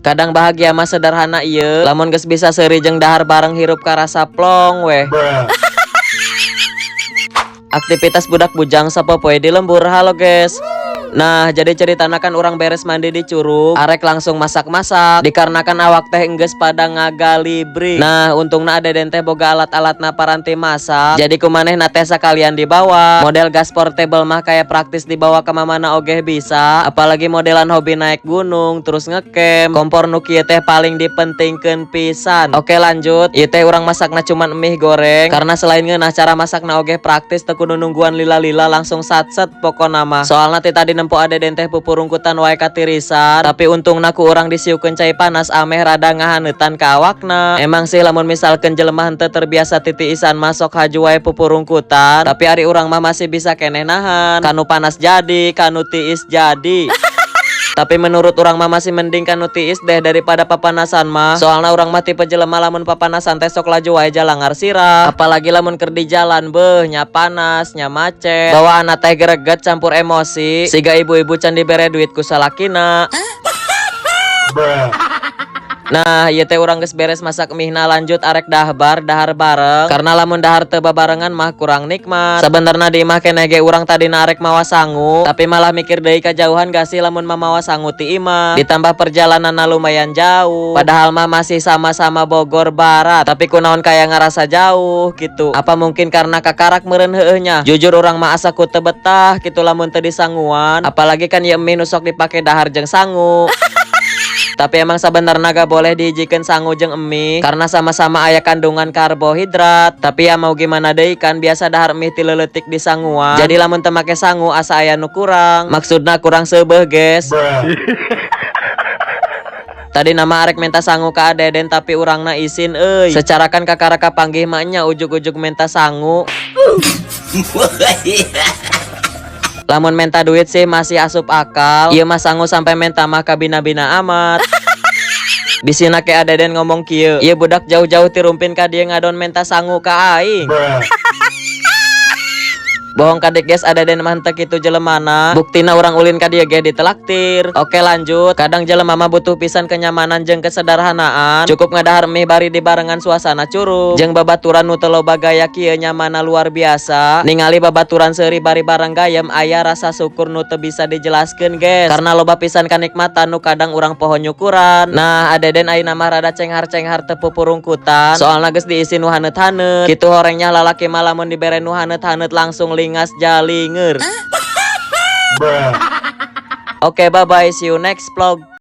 Kadang bahagia mah sederhana ieu, lamun geus bisa seuri jeung dahar bareng, hirup karasa plong weh. Aktivitas budak bujang sapopoe di lembur. Halo, guys. Nah, jadi ceritana kan urang beres mandi di curug, arek langsung masak-masak dikarenakan awak teh enggeus pada ngagalibri. Nah, untungna ada teh boga alat-alatna paranti masak, jadi ku manehna teh sakalian dibawa. Model gas portable mah kayak praktis, dibawa ke mana ogeh bisa, apalagi modelan hobi naik gunung terus ngecamp. Kompor nu kieu teh paling dipentingkeun pisan. Oke, lanjut. Ieu teh urang masakna cuman mie goreng karena selain ngeunah, cara masakna oge praktis, teu kudu nungguan lila-lila, langsung satset pokona mah. Soalna ti tadi nempo Deden teh pupurungkutan wae katirisan, tapi untungna ku urang disiukeun cai panas ameh rada ngahaneutan ka awakna. Emang sih, lamun misalkeun jelema henteu terbiasa titiisan masuk haju wae pupurungkutan, tapi ari urang mah masih bisa keneh nahan. Kanu panas jadi, kanu tiis jadi. Tapi menurut urang mah masih mending kanu tiis deh daripada papanasan mah. Soalnya urang mah tipe jelema lamun papanasan teh sok laju wae jalangar sirah. Apalagi lamun keur di jalan, beuh, nya panas, nya macet. Bawaan teh greget campur emosi. Siga ibu-ibu can dibere duit ku salakina. Nah, ieu teh urang geus beres masak mihna, lanjut arek dahbar, dahar bareng. Karena lamun dahar teu babarengan mah kurang nikmat. Sebenarnya di imah keneh ge urang tadi arek mawa sangu, tapi malah mikir deui, kajauhan gak sih lamun mamawa sangu ti imah? Ditambah perjalanan lumayan jauh. Padahal mah masih sama-sama Bogor Barat, tapi kunaon kayak ngerasa jauh gitu. Apa mungkin karena kakarak meureun, heueuh nya? Jujur urang mah asa ku teu betah gitu lamun teu disanguan. Apalagi kan ieu mie nu sok dipake dahar jeung sangu. Tapi emang sebenarnya gak boleh dihijikeun sangu jeung mie karena sama-sama aya kandungan karbohidrat. Tapi ya mau gimana deui, kan biasa dahar mie ti leuletik di sanguan. Jadi lamun teu make sangu asa aya nu kurang. Maksudna kurang seubeuh, guys. Tadi mah arek minta sangu ka Deden, tapi urangna isin euy. Secara kan kakara kapanggih mah nya, ujug-ujug minta sangu. Lamun minta duit sih masih asup akal. Ieu mah sangu sampai minta mah kabina-bina amat. Bisina ke Deden ngomong kieu, "Ieu budak jauh-jauh ti Rumpin ka dieu ngadon minta sangu ka aing." Bohong kadek, guys, Deden mah henteu kitu jelemana. Buktina urang ulin ka dieu ge ditelaktir. Oke, lanjut. Kadang jelema mah butuh pisan kenyamanan jeung kesederhanaan. Cukup ngadahar mie bari dibarengan suasana curug jeung babaturan nu teu loba gaya kieu, nyamana luar biasa. Ningali babaturan seuri bari bareng gayem, aya rasa syukur nu teu bisa dijelaskeun, guys. Karena loba pisan kanikmatan nu kadang urang poho nyukuran. Nah, Deden ayeuna mah rada cenghar-cenghar teu pupurungkutan. Soalna geus diisi nu haneut-haneut. Kitu horengnya lalaki mah, lamun dibere nu haneut-haneut langsung lingas jalingeur. Oke, bye bye, see you next vlog.